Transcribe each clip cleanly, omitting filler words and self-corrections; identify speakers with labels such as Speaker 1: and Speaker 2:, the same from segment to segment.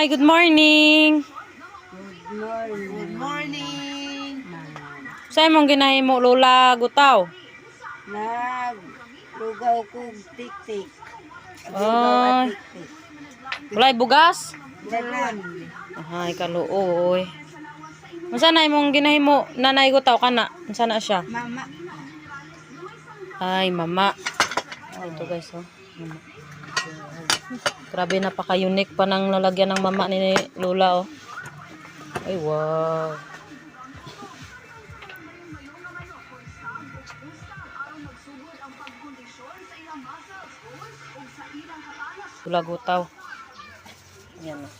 Speaker 1: Nay, good morning.
Speaker 2: Good morning.
Speaker 3: Good morning.
Speaker 1: Sa imong ginahimo, Lola Gutaw?
Speaker 2: Nag lugaw kog tik-tik. Lugaw at
Speaker 1: Ay,
Speaker 2: tik-tik.
Speaker 1: walay bugas?
Speaker 2: Dalan.
Speaker 1: Ay, kaluoy. Unsa na imong ginahimo, Nanay Gutaw, kana? Unsa na siya?
Speaker 2: Mama.
Speaker 1: Ay, mama. Ito guys, oh. Mama. Grabe, napaka-unique pa ng lalagyan ng mama ni Lola, oh. Ay, wow. Lola Gutaw. Ayan, oh.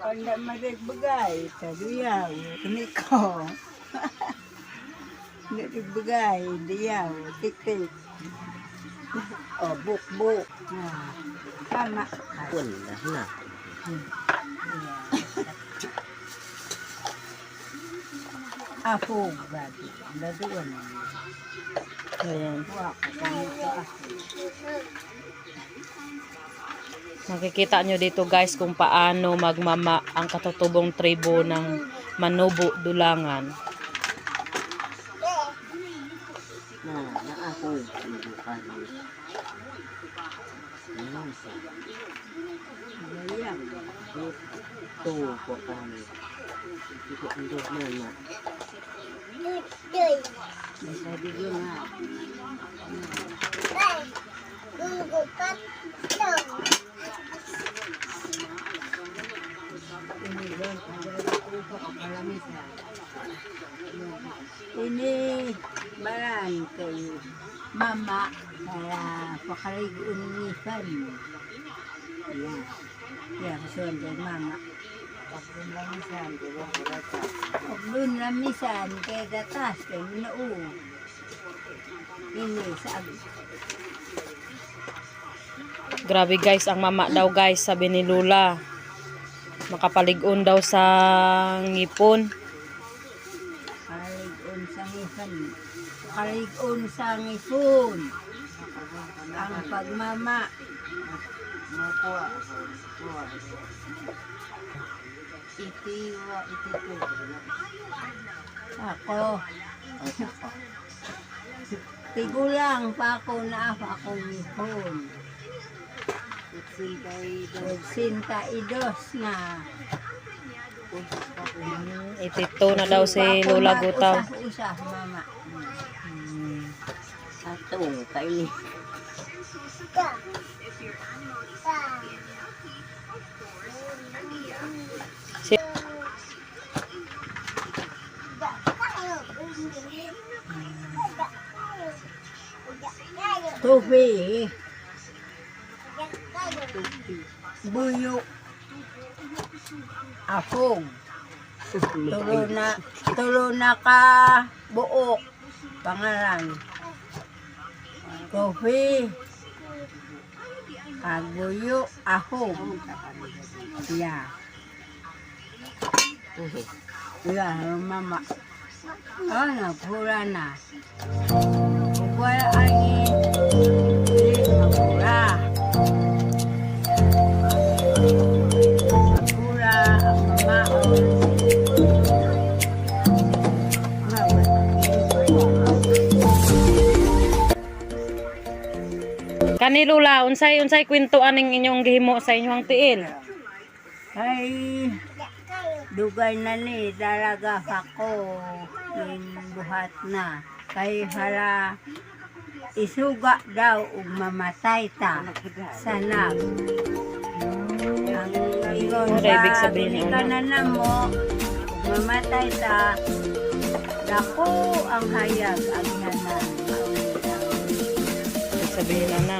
Speaker 2: Panda madagbagay. Taduyaw. Niko. Madagbagay. Diyaw. Tik-tik. O, buk-buk. Ah, tama.
Speaker 3: Wala na.
Speaker 2: Apo, gabi. Daduan.
Speaker 1: Ayan.
Speaker 2: Wa ko kanito ah.
Speaker 1: Makikita nyo dito guys kung paano magmama ang katutubong tribo ng Manobo Dulangan.
Speaker 3: Na, na ako. Bukan. Ano sa?
Speaker 2: Gayam.
Speaker 3: Ito po kami. Ito ang doon mama.
Speaker 2: Sabi ko nga. Ini baran kay mama para pakaligoon ni fan. Yeah. Yeah, so kay mama. Pagdun lamisan kay gatas kay minoo. Ini sa
Speaker 1: Grabe guys, ang mama daw guys, sabi ni Lula. Makapalig-on daw sa ngipon.
Speaker 2: Kaligon sa ngipon. Kaligon sa ngipon. Ang pagmama.
Speaker 3: Itiwa, itito.
Speaker 2: Ako. Tigulang pa ako na akong ngipon.
Speaker 3: Utsinta
Speaker 2: 82 na.
Speaker 1: Itito na daw si Lola Gutaw.
Speaker 2: Usah, mama.
Speaker 3: Atong kaini.
Speaker 1: Si
Speaker 2: Tubi. Buyok. Afong. Tulo na ka buok. Pangalan. Kofi. Kaguyo ahong. Yeah. Yeah, mama. Oh, nagpura na. Wala angin. Nagpura. Nagpura ang mama.
Speaker 1: Kani Lola, unsay unsay kwento aning inyong gihimo sa inyong tiil?
Speaker 2: Ay, dugay na ni talaga ako ning buhat na. Kay hala isuga daw ug mamatay ta sanag. Ang ingon
Speaker 1: Ano
Speaker 2: sa
Speaker 1: ibig sabihin ni
Speaker 2: ka na namo, ug mamatay ta, dako ang hayag ang nanan.
Speaker 1: Ibig sabihin na na.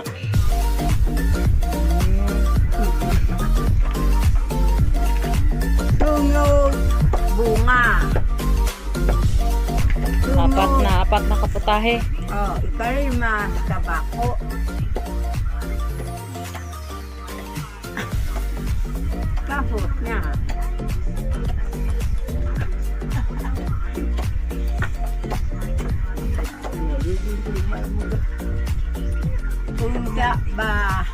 Speaker 2: Tungod bunga.
Speaker 1: Apat na kaputahe.
Speaker 2: Oh, ikalima, tabako. Tapos na. Kung ba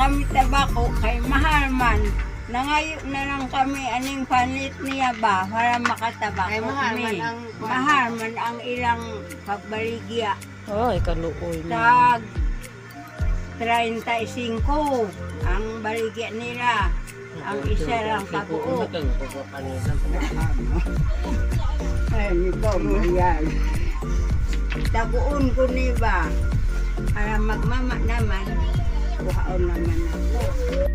Speaker 2: kami tabako kay mahal man. Nangayo na lang kami aning panit niya ba para makatabako
Speaker 3: Ay, mahal
Speaker 2: mi.
Speaker 3: man
Speaker 2: Mahal man ang ilang pagbaligya.
Speaker 1: Ay, kaluoy na.
Speaker 2: Tag 35 ang baligya nila. Ang isa lang kabuo. Ay, nito, yan. Taguon ko ni ba? Para magmama naman, kuhaon naman ako.